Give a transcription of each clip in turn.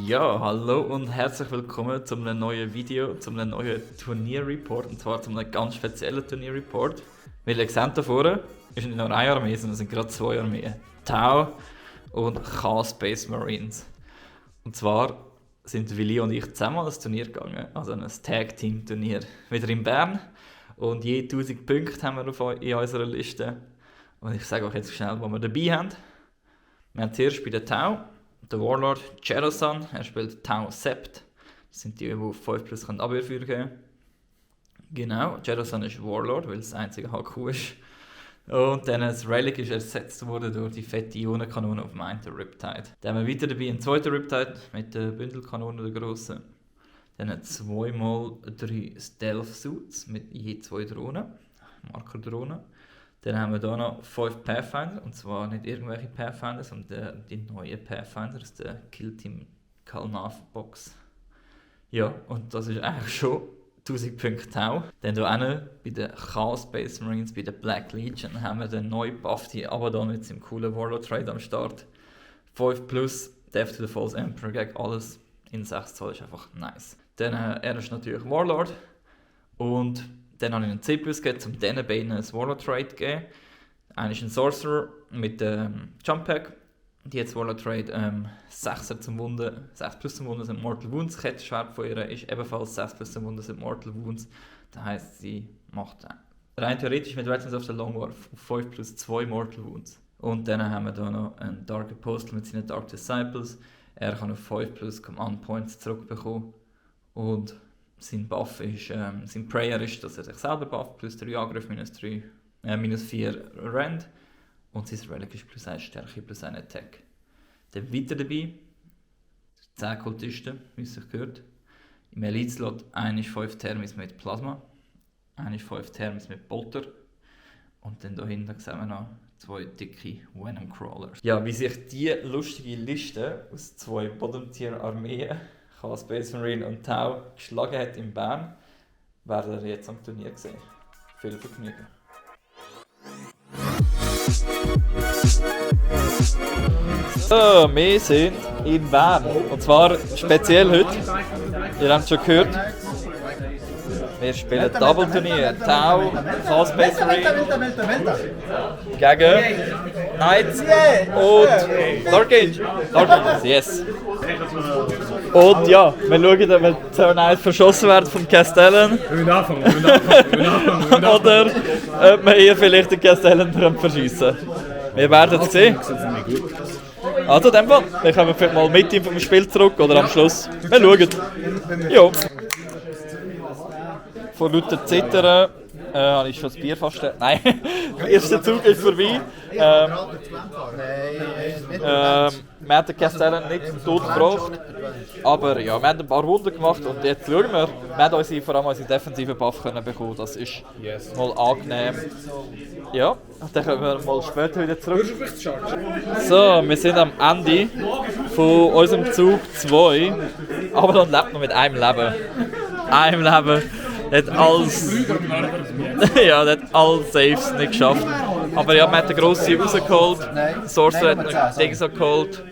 Ja, hallo und herzlich willkommen zu einem neuen Video, zu einem neuen Turnierreport, und zwar zu einem ganz speziellen Turnierreport. Weil ihr seht da vorne, ist nicht nur eine Armee, sondern es sind gerade zwei Armeen. Tau und Chaos Space Marines. Und zwar sind Willi und ich zusammen an das Turnier gegangen, also ein Tag-Team-Turnier, wieder in Bern. Und je 1000 Punkte haben wir in unserer Liste. Und ich sage euch jetzt schnell, was wir dabei haben. Wir haben zuerst bei der Tau der Warlord Cherosan, er spielt Tau Sept. Das sind die 5+ Abwehrfeuer geben. Genau, Cherosan ist Warlord, weil es das einzige HQ ist. Und dann das Relic ist ersetzt worden durch die fette Ionenkanone auf dem einen Riptide. Dann haben wir weiter dabei einen zweiten Riptide mit der Bündelkanone, der grossen. Dann 2x3 Stealth Suits mit je 2 Drohnen, Markerdrohnen. Dann haben wir hier noch 5 Pathfinder, und zwar nicht irgendwelche Pathfinder, sondern die neuen Pathfinder aus der Killteam Kalnav Box. Ja, und das ist eigentlich schon 1000 Punkte Tau. Dann hier auch bei den Chaos Space Marines, bei der Black Legion, haben wir den neuen Buff, die Abaddon mit seinem coolen Warlord Trade am Start. 5+, Death to the False Emperor gegen alles in 6 Zoll ist einfach nice. Dann er ist natürlich Warlord und dann habe ich einen C+ gegeben, um diesen beiden ein Warlord Trade zu geben. Einer ist ein Sorcerer mit Jump Pack. Die hat Warlord Trade 6 zum Wunden, 6+ zum Wunden sind Mortal Wounds. Kettenschwert von ihr ist ebenfalls 6+ zum Wunden sind Mortal Wounds. Das heisst, sie macht rein theoretisch mit Weapons of the Long War 5+2 Mortal Wounds. Und dann haben wir hier noch einen Dark Apostle mit seinen Dark Disciples. Er kann auf 5+ Command Points zurückbekommen. Und sein Buff ist, sein Prayer ist, dass er sich selber bufft, +3 Angriff, -4 Rend. Und sein Relic ist +1 Stärke, +1 Attack. Dann weiter dabei, 10 Kultisten, wie es sich gehört. Im Elite-Slot 1 ist 5 Thermis mit Plasma, 1 ist 5 Thermis mit Bolter. Und dann hier hinten sehen wir noch 2 dicke Venom Crawlers. Ja, wie sich diese lustige Liste aus 2 Bottom-Tier-Armeen, Chaos Space Marine und Tau, geschlagen hat in Bern, werden wir jetzt am Turnier sehen. Viel Vergnügen. So, wir sind in Bern. Und zwar speziell heute. Ihr habt es schon gehört. Wir spielen Double-Turnier. Tau, Chaos Space Marine gegen Knights und Dark Age. Dark Age, yes. Und ja, wir schauen, ob wir so Knights verschossen werden vom Castellan. Wir anfangen. Oder ob wir hier vielleicht den Castellan verschiessen. Wir werden es sehen. Also in dem Fall, wir kommen vielleicht mal mit ihm vom Spiel zurück oder am Schluss. Wir schauen. Ja. Vor lauter Zittern habe ich schon das Bier fast... Nein, der erste Zug ist vorbei. Wir haben den Castellan nicht zum Tod gebracht. Aber ja, wir haben ein paar Wunder gemacht und jetzt schauen wir. Wir haben vor allem unsere defensive Buff bekommen. Das ist mal angenehm. Ja, dann kommen wir mal später wieder zurück. So, wir sind am Ende von unserem Zug 2. Aber dann lebt noch mit einem Leben. Einem Leben. Der hat alles. Ja, der hat alle Saves nicht geschafft. Aber ja, wir haben den grossen rausgeholt. Sorcerer hat noch Dings geholt.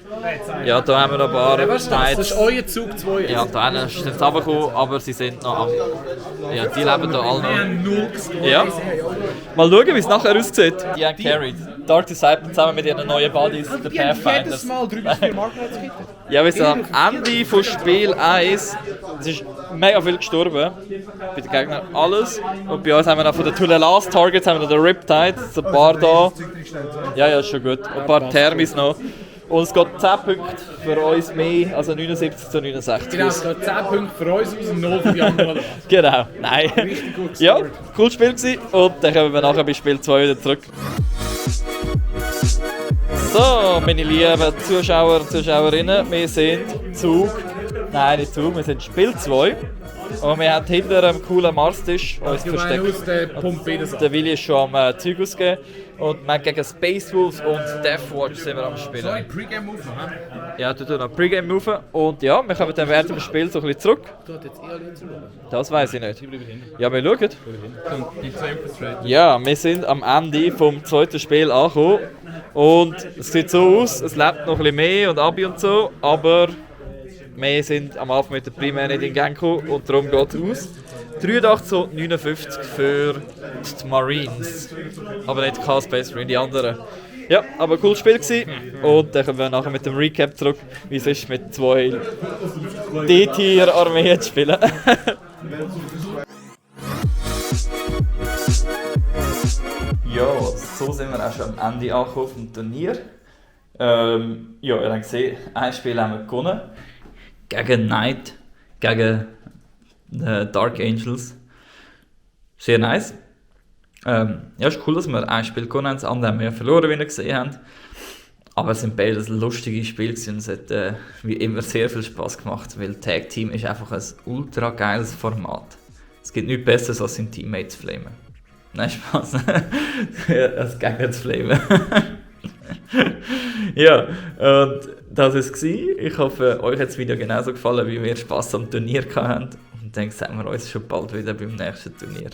Ja, da haben wir noch ein paar Knights. Das ist euer Zug 2. Ja, da ist es runtergekommen, aber sie sind noch am... Ja, die leben da alle noch. Ja. Mal schauen, wie es nachher aussieht. Die haben carried. Dark Disciple zusammen mit ihren neuen Buddies, der Pathfinders. Jedes Mal 3-4 Markets gekittet. Ja, wir sind am Ende von Spiel 1. Es ist mega viel gestorben. Bei den Gegnern alles. Und bei uns haben wir noch von den Last Targets haben wir noch den Riptide, so ein paar da. Ja, ist schon gut. Und ein paar Thermis noch. Und es geht 10 Punkte für uns mehr, also 79-69. Genau, es geht 10 Punkte für uns aus und 0 für die anderen. Genau, nein. Richtig gut Ja, gescored. cooles Spiel gewesen. Und dann kommen wir nachher bei Spiel 2 wieder zurück. So, meine lieben Zuschauer und Zuschauerinnen, wir sind Zug. Nein, nicht Zug, wir sind Spiel 2. Und wir haben hinter einem coolen Marstisch uns versteckt. Aus der Pumpe das Der Willi ist schon am Zeug ausgeben. Und wir haben gegen Space Wolves und Deathwatch sind wir am Spielen. Sorry, Pre-Game-Move machen. Ja, du tust noch Pre-Game-Move. Und ja, wir kommen dann während dem Spiel so ein bisschen zurück. Geht jetzt eher zu schauen. Das weiß ich nicht. Ich bleibe hinten. Ja, wir schauen. Die 2 Infiltrate. Ja, wir sind am Ende vom zweiten Spiel angekommen. Und es sieht so aus, es lebt noch ein bisschen mehr und Abi und so, aber Wir sind am Anfang mit der Primär nicht in Gang gekommen und darum geht es aus. 83:59 für die Marines. Aber nicht K-Space Marine, die anderen. Ja, aber ein cooles Spiel gewesen. Und dann kommen wir nachher mit dem Recap zurück, wie es ist, mit 2 D-Tier-Armeen zu spielen. Ja, so sind wir auch schon am Ende angekommen vom Turnier. Ja, ihr habt gesehen, ein Spiel haben wir gewonnen. Gegen Knight, gegen die Dark Angels. Sehr nice. Ja, ist cool, dass wir ein Spiel gewonnen haben, das andere haben wir verloren, wie ihr gesehen habt. Aber es sind beides lustige Spiele und es hat wie immer sehr viel Spaß gemacht, weil Tag Team ist einfach ein ultra geiles Format. Es gibt nichts Besseres als seinen Teammates zu flamen. Nein, Spaß. Als Gegner zu flamen. Ja, und das war es. Ich hoffe, euch hat das Video genauso gefallen, wie wir Spaß am Turnier hatten. Und dann sehen wir uns schon bald wieder beim nächsten Turnier.